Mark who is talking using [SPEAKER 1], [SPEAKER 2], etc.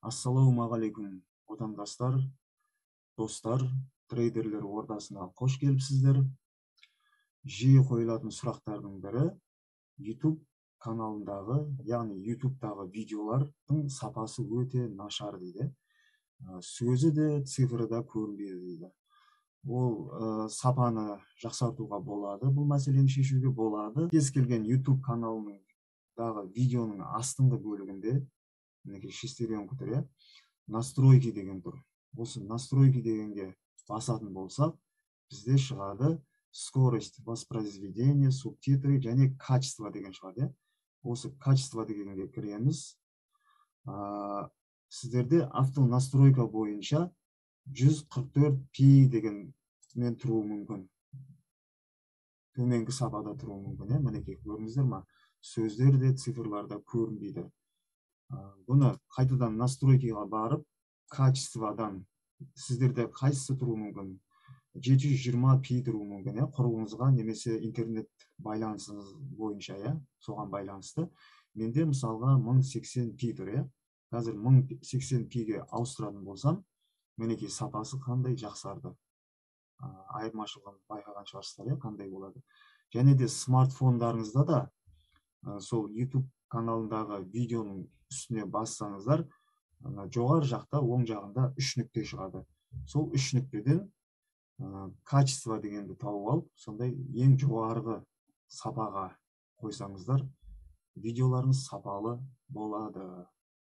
[SPEAKER 1] Ассалаумағалейкум, отандастар, достар, трейдерлер ордасына қош келіпсіздер. Жиі қойылатын сұрақтардың бірі YouTube каналындағы, яғни YouTube'дағы видеолардың сапасы өте нашар дейді. Сөзі де, цифры да көрінбейді дейді. Ол сапаны жақсартуға болады, бұл мәселені шешуге болады. Кез келген YouTube каналындағы видеоның астыңғы бөлігінде мінекей шестеренка тұр, иә, настройки деген тұр. Осы настройки дегенге басатын болсақ, бізде шығады скорость воспроизведения, субтитры және качество деген шығады, иә. Осы качество дегенге кіреміз. Сіздерде автонастройка бойынша 144p деген мен тұруы мүмкін. Төменгі сапада тұруы мүмкін, иә. Мінекей, көрдіңіздер ма? Сөздер де, цифрлар да көрінбейді. Бұны қайтадан настройкаға барып, качестводан сіздерде қайсысы тұруы мүмкін? 720p тұруы мүмкін, иә, құрылғыңызға немесе интернет байланысыңыз бойынша, иә, соған байланысты. Менде мысалға 1080p тұр, иә. Қазір 1080p-ге ауыстыратын болсам, мінекей, сапасы қандай жақсарды. Айырмашылығын байқаған шығарсыздар, иә, қандай болады. Және де смартфондарыңызда да сол YouTube каналындағы видеоның үстіне бассаңыздар, жоғары жақта, оң жағында үш нүкте шығады. Сол үш нүктеден качество дегенді тауып алып, сондай ең жоғарғы сапаға қойсаңыздар, видеоларыңыз сапалы болады.